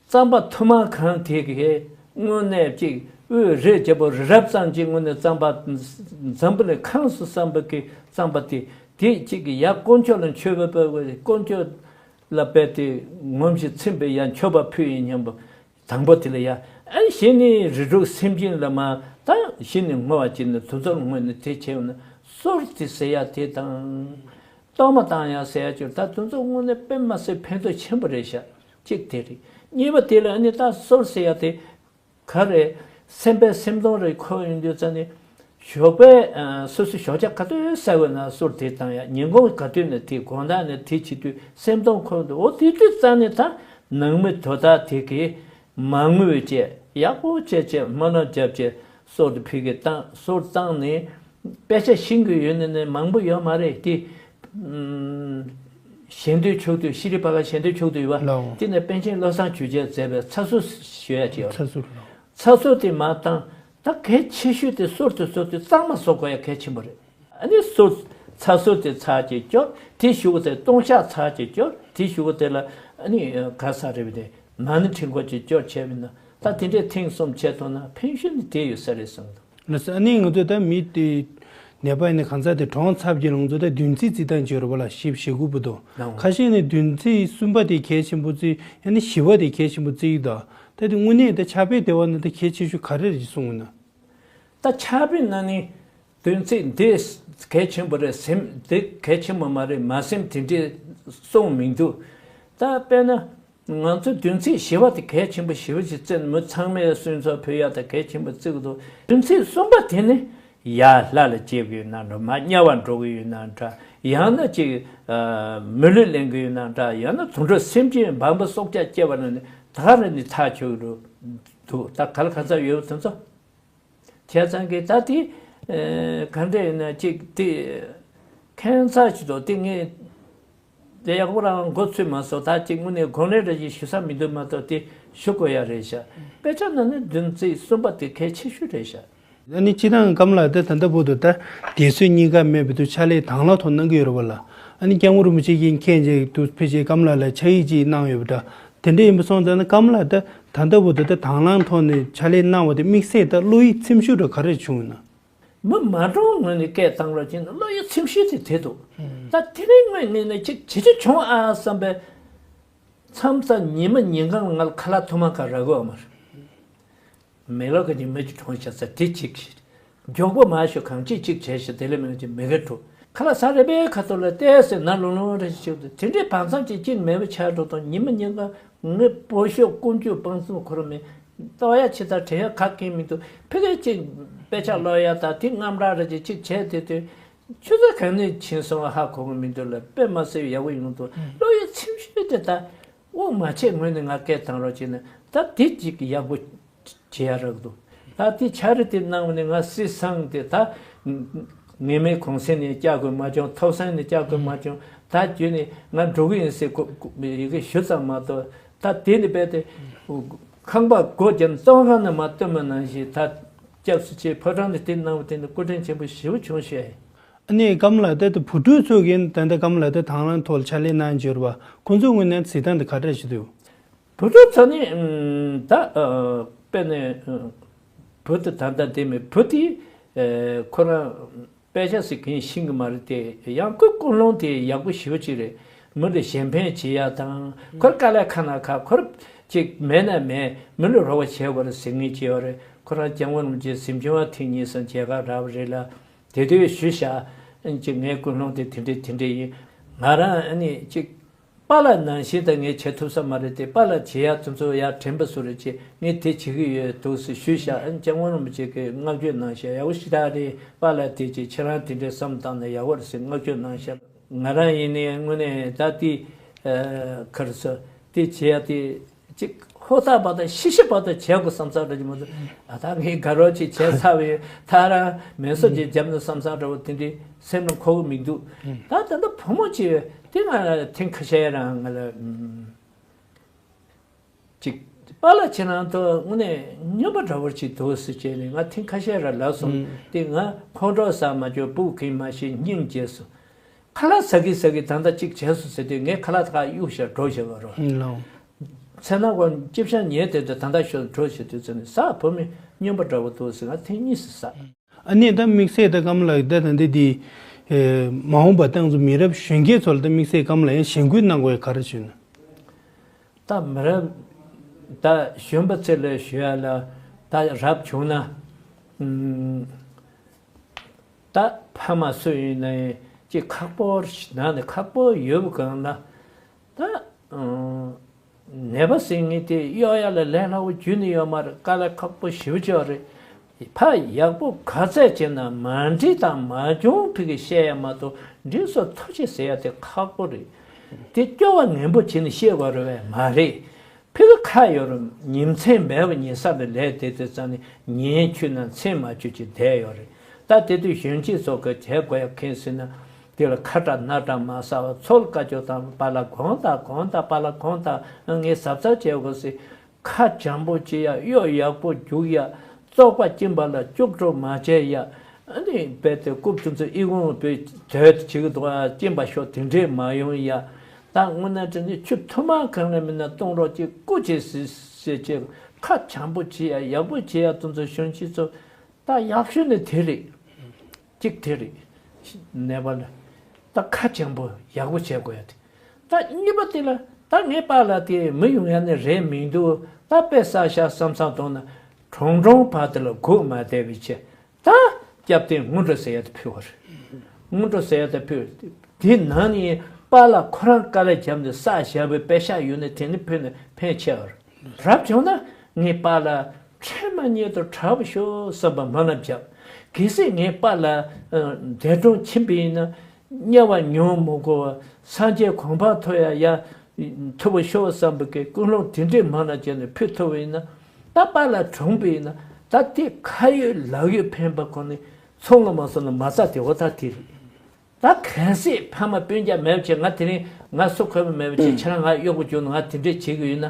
རྩམ་པ་ཐུར་མ་གང་དེ་གས་དངོས་གནས་ཅིག་དབུས་རི་རྒྱལ་པོ་རི་རབ་ཙམ་གྱི་དངོས་གནས་རྩམ་པ། འཛམ་བུ་གླིང་གང་སུ་བསམ་པ་གི་རྩམ་པ་དེ། དེ་གཅིག་གི་ཡར་དཀོན་མཆོག་ལ་མཆོད་པ་ཕུལ་བའི། དཀོན་མཆོག་ལ་རྦད་དེ་ངོམས་ཤིང་ཚིམ་པའི་ཡར་མཆོད་པ་ཕུལ་ཡིན་སྙམ་པ། དང་པོ་དེ་ལ་ཡ། ཨ་གཞི་ནས་རིགས་དྲུག་སེམས་ཅན་ལ་མ། ད་གཞི་ནས་བསྔོ་བ་བྱས་ནས་དེ་ཚོར་བསྔོས་ནས་དེ་བྱས་ཡོང་ན། སོར་དེ་ཟེར་ཡ་དེ་དང་། གཏོར་མ་བཏང་ཡ་ཟེར་ཡ་ཅིག་ད་དེ་ཚོ་དངོས་གནས་དཔེ་མ་སྲིད་ཕན་ཐོགས་ཆེན་པོ་རེད་ཤག་གཅིག་དེ་རེད། གཉིས་པ་དེ་ལ་ཨ་ནི་ད་སོར་ཟེར་ཡ་དེ་ག་རེད། སེམས་པའི་སེམས་སྟོང་རེ་འཁོར་ཡོང་དུས་ཙ་ནས། ཞོགས་པའི་ཨ་སོ་སོའི་ཞོགས་ཇ་ག་དུས་ཟ་དགོས་ན་སོར་དེ་བཏང་ཡ། ཉིན་གུང་ག་དུས་ནས་དེ། དགོང་དག་ནས་དེ་བྱེད་དུས་སེམས་སྟོང་འཁོར་འདུག་འོ་དེ་དུས་ཙ་ནས་ད་ནང་མི་དོ་བདག་དེ་གིས་མ་ངུས་བྱས། ཡག་པོ་བྱས་བྱས། སྨོན་ལམ་བརྒྱབ་བྱས། སོར་དེ་ཕ་གིར་བཏང་། སོར་བཏང་ནས་དཔེ་ཆ་ཤེས་ཀྱི་ཡོད་ནི་ནི་མང་པོ་ཡོད་མ་རེད་དེ། ཨུམ། ཞལ་འདོན་ཕྱོགས་བསྡུས། ཤེས་རིག་པ་ག་ཞལ་འདོན་ཕྱོགས་བསྡུས་ཡོད་པ། ལའོ། དེ་ནས་པཎ་ཆེན་བློ་བཟང་ཆོས་རྒྱལ་མཛད་པའི་ཚ་སོར་ཞུ་ཡ་ཅིག་ཡོད། ཚ་སོར་ལའོ། ཚ་སོར་དེ་མར་བཏང་། ད་གལ་ཆེ་ཤོས་དེ་སོར་དེ་སོར་དེ་གཙང་མ་བཟོ་དགོས་ཡ་གལ་ཆེན་པོ་རེད། ཨ་ནི་སོར། ཚ་སོར་དེ་ཚར་གཅིག་སྐྱོར། དེ་གཞུག་གུ་དེ་ལྟུང་བཤགས་ཚར་གཅིག་སྐྱོར། དེ་གཞུག་གུ་དེ་ལ་ཨ་ནི་ག་ས་རེད་པ་དེ། མ་ཎི་ཕྲེང་སྐོར་གཅིག་སྐྱོར་བྱས་པ་ཡིན་ན། ད་དེ་འདྲས་ཐེངས་གསུམ་བྱས་ཐུབ་ན་ཕན་ཤུན་དེ་ཡོད་ས་རེད་བསམ་གྱི་འདུག་ལགས་སོ། ཨ་ནི་ང་ཚོ་ད་མི་དེ་ནད་པ་ཡིན་ན་གང་ཟག་དེ་གྲོངས་ཚར་རྗེས་ལ་ང་ཚོ་ད་བདུན་ཚིགས་བརྩི་སྟངས་ཅིག་ཡོད་རེད་པ་ལགས། བཞི་བཅུ་ཞེ་དགུ་པ་དང་། ལགས། ཁ་ཤས་ནས་བདུན་ཚིགས་གསུམ་པ་དེ་གལ་ཆེན་པོ་བརྩི། ཡང་ན་བཞི་པ་དེ་གལ་ཆེན་པོ་བརྩི་གི་འདུག་ད་དེ་དངོས་གནས་ད་ཕྱག་དཔེ་དེ་བ་ན་ད་གལ་ཆེ་ཤོས་ག་རེ་རེད་གསུངས་ན། ད་ཕྱག་དཔེ་ན་ནི་བདུན་ཚིགས་འདི་གལ་ཆེན་པོ་རེད། སེམས་འདི་གལ་ཆེན་པོ་མ་རེད། མ་སེམས་དེ་འདྲས་གསུངས་མི་འདུག་ད་དཔེར་ན། ང་ཚོ་བདུན་ཚིགས་བཞི་པ་དེ་གལ་ཆེན་པོ་ཞེ་པོ་ཅིག་བརྩི་ནས། མི་ཚང་མས་གསོལ་ཚོགས་ཕུལ་ཡ་དེ་གལ་ཆེན་པོ་བརྩི་གི་འདུག་བདུན་ཚིགས་གསུམ་པ་དེ་ནི་ཡར་ལྷ་ལ་བསྐྱེད་ཀྱི་ཡོད་ན་འདྲ། མར་དམྱལ་བར་འགྲོ་གི་ཡོད་ན་འདྲ། ཡང་ན་ཅིག་ཨ་མི་ལུས་ལེན་གི་ཡོད་ན་འདྲ། ཡང་ན་དུད་འགྲོ་སེམས་ཅན་འབངས་པ་སྲོག་ཆགས་སྐྱེ་བ་ལ་ནི་ད་ག་རེ་ནི་ཐག་ཆོད་ཀྱི་འདུག་ད་ག་ལ་ག་ཚ་ཡོད་དེ་ཚོ། བྱས་ཙང་གི་ད་དེ་ཨེ་ག་འདྲ་ཡིན་ན་ཅིག་དེ་ཁྱད་མཚར་ཞིག་འདུག་དེ་ངས་དེ་ཡག་པོ་རང་མགོ་ཚོས་མ་སོང་། ད་ཅིག་དངོས་གནས་དགོངས་ལན་རེ་ཞིག་ཞུ་ས་མི་འདུག་མ་གཏོགས་དེ་ཞུ་དགོས་ཡ་རེད་ཤག་དཔེ་ཆ་ནང་ནས་བདུན་ཚིགས་གསུམ་པ་དེ་གལ་ཆེ་ཤོས་རེད་ཤག་ཨ་ནི་སྤྱིར་བཏང་སྐམ་ལགས་ད་ད་ལྟ་བར་དུ་ད་སྡེ་སྲིད་གཉིས་ཀ་མེད་པའི་དུས་ཕྱག་ལས་དང་བླངས་ཐོག་གནང་གི་ཡོད་རེད་པ་ལགས། ཨ་ནི་སྐྱབས་མགོན་རིན་པོ་ཆེ་གིས་མཁྱེན་ཅིག་ཏུ་ཕལ་ཆེར་སྐམ་ལགས་ལ་ཕྱག་ཡིག་ཅིག་གནང་ཡོད་པ་འདྲ། དེ་འདྲ་ཡིན་པ་སོང་ཙང་ན་སྐམ་ལགས་ད་ད་ལྟ་བར་དུ་ད་དང་བླངས་ཐོག་ནས་ཕྱག་ལས་གནང་བ་དེ་དམིགས་བསལ་ད་བློ་ཡིད་ཚིམ་ཤོས་འདྲ་ག་རེ་བྱུང་ཡོད་ན། མི་མ་གྲོངས་ངོས་ནས་སྐད་བཏང་རོགས་བྱས་ན་བློ་ཡིད་ཚིམ་ཤོས་དེ་དེ་འདུག་ད་དེ་རིང་ངོས་ནས་ནི་ཅིག་བྱེད་རྒྱུ་བྱུང་ཨ་བསམ་པའི། མཚམས་མཚམས་ཉི་མ་ཉིན་གང་ང་ལ་ཁ་ལག་ཐུར་མ་ག་རག་གི་ཡོད་མ་རེད། མེ་ལོག་གི་ཉི་མ་ཅིག་གྲོངས་ཤག་ཟེར་དེ་གཅིག་བྱེད། མགྱོགས་པོ་མ་ཞུ་གང་ཅི་གཅིག་བྱས་ཤག་དེ་ལས་མེད་ཅིག་མེ་ག་འགྲོ། ཁ་ལག་ཟ་རེ་བའི་ཁ་ཐོག་ལ་བལྟས་ཟེར་ན་ལོང་ལོང་རེ་ཞིག་བྱེད་དུས། དེ་འདྲའི་བར་མཚམས་ཅིག་གཅིག་མེད་པ་ཆགས་འགྲོ་དང་། ཉི་མ་ཉིན་གང་ངའི་སྤོ་ཤོག་ཀུན་སྤྱོད་སྤང་གསུམ་ཁོ་རང་མེད། ལྟོགས་ཡ་ཆེ་ད་དྲན་ཡ་ག་གེ་མི་འདུག་ཕ་གིར་ཅིག་དཔེ་ཆ་ཀློག་ཡ་ད་དེ་དངངས་སྐྲག་རེ་ཅིག་གཅིག་བྱས་དེ་དུས། ཆུ་ཚོད་གང་ནས་ཕྱིན་སོང་བ་ཧ་གོ་གི་མི་འདུག་ལ། དཔེ་མ་སྲིད་ཡག་པོ་ཡོང་འདུག་བློ་ཡིད་ཚིམ་ཤོས་དེ་ད་དབུགས་མ་ཆད་ངོས་ནས་ང་སྐད་བཏང་རོགས་བྱས་ན་ད་དེ་གཅིག་ཡག་པོ་བྱེད་ཡ་རག་འདུག་ད་དེ་ཕྱག་རེ་དེ་གནང་བ་ནས་ང་སྲིད་སང་དེ་ད་ངེས་མེད་གུང་སེང་ནས་བཅར་དགོས་མ་བྱུང་། ཐོག་སང་ནས་བཅར་དགོས་མ་བྱུང་། ད་བརྒྱུད་ནས་ང་འགྲོ་གི་ཡིན་ཟེར་གོ་གོ་ཡི་གེ་ཞུ་ཙམ་མ་གཏོགས། ད་དེ་ནི་རྦད་དེ་ཁང་པ་སྒོ་བརྒྱབ་ནས་བཙོན་ཁང་ནང་མར་བཏོན་པ་ནང་བཞིན། ད་སྐྱབས་སུ་མཆི། ཕོ་བྲང་དུ་དེ་གནང་བ་དེ་ནི་སྐུ་དྲིན་ཆེན་པོ་ཞེ་པོ་བྱུང་ཞེས། ཨ་ནི་སྐམ་ལགས་ད་ལྟ་བུ་ཕྲུག་ཚོ་གིས་ད་ལྟ་སྐམ་ལགས་ད་དང་བླངས་ཐོག་ལ་ཕྱག་ལས་གནང་བྱས་ཡོད་རེད་པ། ཁོང་ཚོའི་ངོས་ནས་གཟིགས་སྟངས་དེ་ག་འདྲ་ཞིག་འདུག་བུ་ཕྲུག་ཚོ་ནི་ཨམ་ད་ཨ་དཔེར་ན་ཨ་བུ་དེ་ད་ལྟ་དེ་མེད། བུ་དེ་ཨ་ཁོ་རང་དཔེ་ཆ་ཟིག་གིན་ཤེས་ཀྱི་མ་རེད་དེ། ཡང་ཁོའི་ཀུན་སློང་དེ་ཡག་པོ་ཞེ་པོ་ཅིག་རེད། མི་ལ་གཞན་ཕན་བྱེད་ཡ་དང་། ཁོར་དཀའ་ལས་ཁག་ན་ཁག་ཁོར་ཅིག་མེད་ན་མེད། མི་ལ་རོགས་པ་བྱེད་དགོས་རེད་ཟེར་མཁན་ཅིག་ཡོད་རེད། ཁོ་རང་སྐྱབས་མགོན་རིན་པོ་ཆེ་གཟིམ་ཆུང་བ་ཐེངས་གཉིས་གསུམ་མཇལ་ཁ་རག་པ་རེད་ལ། དེ་དུས་ཞུས་ཤག་ཨ་ནི་ཅིག་ངའི་ཀུན་སློང་དེ་དེ་འདྲས་དེ་འདྲས་ཡིན། ང་རང་ཨ་ནི་ཅིག་པཱ་ལགས་ནང་བཞིན་ད་ངས་བྱེད་ཐུབ་ས་མ་རེད་དེ། པཱ་ལགས་བྱེད་ཡ་དེ་ཚོ་ཡར་དྲན་པ་བཟོ་རེད་ཅེས་ངས་དེ་བྱེད་ཀྱི་ཡོད་འདུག་ཟེར་ཞུས་ཤག་ཨ་ནི་སྐྱབས་མགོན་རིན་པོ་ཆེ་གིས་བསྔགས་བརྗོད་གནང་ཤག་ཡག་པོ་ཞེ་དྲག་རེད། པཱ་ལགས་དེ་ཅིག་ཁྱེད་རང་དེ་འདྲས་བསམ་བཏང་ན་ཡག་པོ་རེད་ཟེར་བསྔགས་བརྗོད་གནང་ཤག་ང་རང་ཡིན་ནའི་དངོས་གནས་ད་དེ་ཨ་ག་རེ་ཟེར། དེ་བྱེད་ཡ་དེ་ཅིག་ ཁོ་ཐག་བར་དུ་ཤི་ཤི་བར་དུ་བྱེད་དགོས་བསམ་ས་འདྲ་ཅིག་མ་གཏོགས། ཨ་ད་ངས་དགའ་རོགས་ཅིག་བྱས་ཚར་བས་ད་རང་མེ་སོ་ཅིག་བརྒྱབ་ན་བསམ་ས་འདྲ་བོ་དེ་འདྲའི་སེམས་ལ་འཁོར་གི་མི་འདུག་ད་ད་ལྟ་བུ་མོ་ཅིག་དེ་ང་ལ་ཐེངས་ཁ་ཤས་རང་ང་ལ་ཅིག་པཱ་ལགས་ཁྱེད་རང་ཚོ་དངོས་གནས་སྨྱོན་པ་འདྲ་བོ་ཅིག་འདུག་ཟེར་བྱས་ནས་ང་ཐེངས་ཁ་ཤས་རང་ལབ་སོང་། དེ་ང་ཁོང་ཁྲོ་ཟ་མ་བཅུག་སྤུ་གུ་གིས་མ་ཤེས་སྙིང་རྗེ་སོང་། ཁ་ལག་ཟ་གི་ཟ་གི་ད་ལྟ་གཅིག་བྱས་སོང་ཟེར་དུས་ངས་ཁ་ལག་ད་ག་གཡུག་བཞག་འགྲོ་བཞག་པ་རོ། ལོ། མཚན་ན་གོ་ཅིབ་ཤ་ཉལ་དེ་དུས་ད་ལྟ་ཤོར་འགྲོ་བཞག་དུས་ཚོད་ནས་ཟ་བུ་མོ་སྨྱོན་པ་འདྲ་བོ་འདུག་ཟེར་ང་ཐེངས་གཉིས་སུ་ཟ། ཨ་ནི་ད་དམིགས་བསལ་ད་སྐམ་ལགས་ད་ད་འདི་འདི་མ་འོངས་པ་ཏང་ཙུའུ་མི་རབས་གཞོན་སྐྱེས་ཚོ་ལ་ད་དམིགས་བསལ་སྐམ་ལགས་ཡང་གཞེན་སྐུལ་གནང་དགོས་ཡ་ག་རེ་བྱུང་ན། ད་མི་རབས་ད་གཞོན་པ་ཚོ་ལ་ཞུ་ཡ་ལ་ད་རབ་བྱུང་ན་ཨུམ། ད་ཕ་མ་སུ་ཡིན་ན་ཡང་ཅིག་ཁག་པོ་ནང་ནས་ཁག་པོ་ཡོད་པའི་སྒང་ལ་ད་ཨུམ། ནད་པ་ཟེར་མཁན་དེ་གཡོག་ཡ་ལ་ལས་སླ་བོ་རྒྱུན་ནས་ཡོད་མ་རེད། དཀའ་ལས་ཁག་པོ་ཞེ་པོ་ཅིག་ཡོད་རེད། ཕ་ཡག་པོ་ག་ཚད་བྱས་ན་མ་འགྲིག་དང་མ་བྱུང་ཕ་གིར་བཤད་ཡ་མ་གཏོགས་འགྲིག་སོང་ཐུགས་རྗེ་ཟེར་ཡ་དེ་ཁག་པོ་རེད། དེ་སྐྱོ་བ་ངན་པོ་བྱས་ནས་བཤད་དགོས་རེད་པས་མ་རེད། ཕ་གི་ཁ་ཡོད་རུང་ཉིན་མཚན་མེད་པར་ཉལ་ས་ལ་ལས་དེ་དུས་ཙང་ནས་ཉལ་ཆུ་ན་མཚན་མ་ཆུ་ཅིག་བསྡད་ཡོད་རེད། ད་དེ་དུས་གཞོན་སྐྱེས་ཚོ་གི་བྱེད་དགོས་ཡ་མཁན་ཟེར་ན། དེ་ལ་ཁ་གྲག་སྣ་གྲག་མ་ཟ་བར་ཚོ་ལ་བཀའ་བཀྱོན་བཏང་། པཱ་ལགས་དགོངས་དག་དགོངས་དག་པཱ་ལགས་དགོངས་དག་ངས་གཟབ་གཟབ་བྱེད་དགོས་ཟེར། ཁ་བྱང་པོ་བྱེད་ཡ། གཡོག་ཡག་པོ་རྒྱུག་ཡ། བཙོག་པ་སྐྱིན་པ་ལ་སྐྱུག་བྲོ་མ་བྱེད་ཡ། ཨ་ནི་རྦད་དེ་རྐུབ་ཚོ་ཚོ་ཨི་ཁུང་བུད་དོད་བྱེད་ཀྱི་འདུག་ཨ། སྐྱིན་པ་ཤོར་དེ་འདྲས་མ་ཡོང་ཡ། ད་དངོས་གནས་དྲང་གནས་ཆུ་ཐུར་མ་གང་ལ་མིན་ན་གཏོང་རོགས་གྱིས་སྐུ་མཁྱེན་ཟེར་ཟེར་བྱས། ཁ་བྱང་པོ་བྱེད་ཡ། ཡག་པོ་བྱེད་ཡ། དེ་ཚོ་གཞོན་སྐྱེས་ཚོ་ད་ཡག་ཤོས་ནི་དེ་རེད། གཅིག་དེ་རེད། ནད་པ་ལ་ད་ཁ་བྱང་པོ་ཡག་པོ་བྱེད་དགོས་ཡ་དེ། ད་གཉིས་པ་དེ་ལ་ད་ངའི་པཱ་ལགས་དེ་མི་ཡོང་ཡ་ནི་རེད་མི་འདུག་ད་དཔེ་བསགས་བཞག་བསམ་བསམ་གཏོང་ན་གྲོང་གྲོང་བར་དེ་ལ་སྒུག་མ་བསྡད་པའི་ཆེད། ད་སྐྱབས་རྟེན་དངུལ་འབྲུ་ཟེར་ཡ་དེ་ཕུལ་བ་རེད། དངུལ་འབྲུ་ཟེར་ཡ་དེ་ཕུལ། དེ་ནང་ནས་པཱ་ལགས་ཁོ་རང་དཀའ་ལས་བརྒྱབ་ནས་བསགས་བཞག་པའི་པད་ཤག་ཡོད་ན་དེ་ནི་ཕུལ་ན་ཕན་ཆེ་བ་རེད། རབ་བྱུང་ན་ངའི་པཱ་ལགས་འཕྲལ་མ་ཉིད་དུ་དྲག་པོ་ཤོག་བསམ་པ་སྨོན་ལམ་བརྒྱབ། གལ་སྲིད་ངའི་པཱ་ལགས་འདས་གྲོངས་ཕྱིན་པ་ཡིན་ན། དམྱལ་བ་མྱོང་མི་དགོས་པ། སངས་རྒྱས་གོ་འཕང་ཐོབ་ཡ་ཡ་ཐུབ་པ་ཤོག་བསམ་པའི་ཀུན་སློང་དེ་འདྲའི་མང་ལ་བྱས་ནས་ཕུལ་ཐུབ་པ་ཡིན་ན། ད་པཱ་ལགས་གྲོངས་པ་ཡིན་ན་ད་དེ་ཁ་ཡོད་ལག་ཡོད་ཕན་པ་ཁོ་ནི་ཚོང་ལ་མ་སོང་ན་མ་རྩ་དེ་འོ་ད་དེ་རེད། ད་གལ་སྲིད་ཕ་མ་སྤུན་ཀྱག་མེད་པ་བྱས། ང་དེ་རིང་ང་སུ་གོ་མ་མེད་པ་བྱས། ཁྱེད་རང་ང་གཡོག་པོ་བྱུང་ན་ང་དེ་འདྲས་བྱེད་ཀྱི་ཡོད་ན།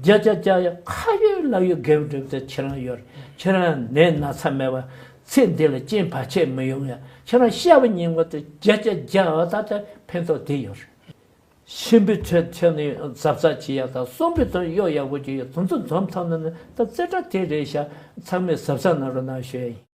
བརྒྱ་ཆ་བརྒྱ་ཡ་ཁ་ཡོད་ལག་ཡོད་དགེ་བ་སྒྲུབ་ཚེ་ཁྱེད་རང་ཡོད་རེད། ཁྱེད་རང་ནད་ན་ཚ་མེད་པ། ཚེ་འདི་ལ་རྐྱེན་བར་ཆད་མི་ཡོང་ཡ། ཁྱེད་རང་ཤ་བ་ཉིན་གང་དུ་བརྒྱ་ཆ་བརྒྱ་འོ་ད་ལྟ་ཕན་ཐོགས་དེ་ཡོད་རེད། གཤིན་པོའི་ཚེ་ཚེ་ནི་གཟབ་གཟབ་བྱེད་ཡ་དང་། གསོན་པོའི་དོན་གཡོག་ཡག་པོ་བྱེད་ཡ། དེ་ཚོ་འཛོམས་ཐུབ་ན་ནི་ད་རྩེ་གྲ་དེ་རེད་ཤག་ཚང་མས་གཟབ་གཟབ་གནང་རོགས་གནང་ཞུ་ཡ་ཡིན།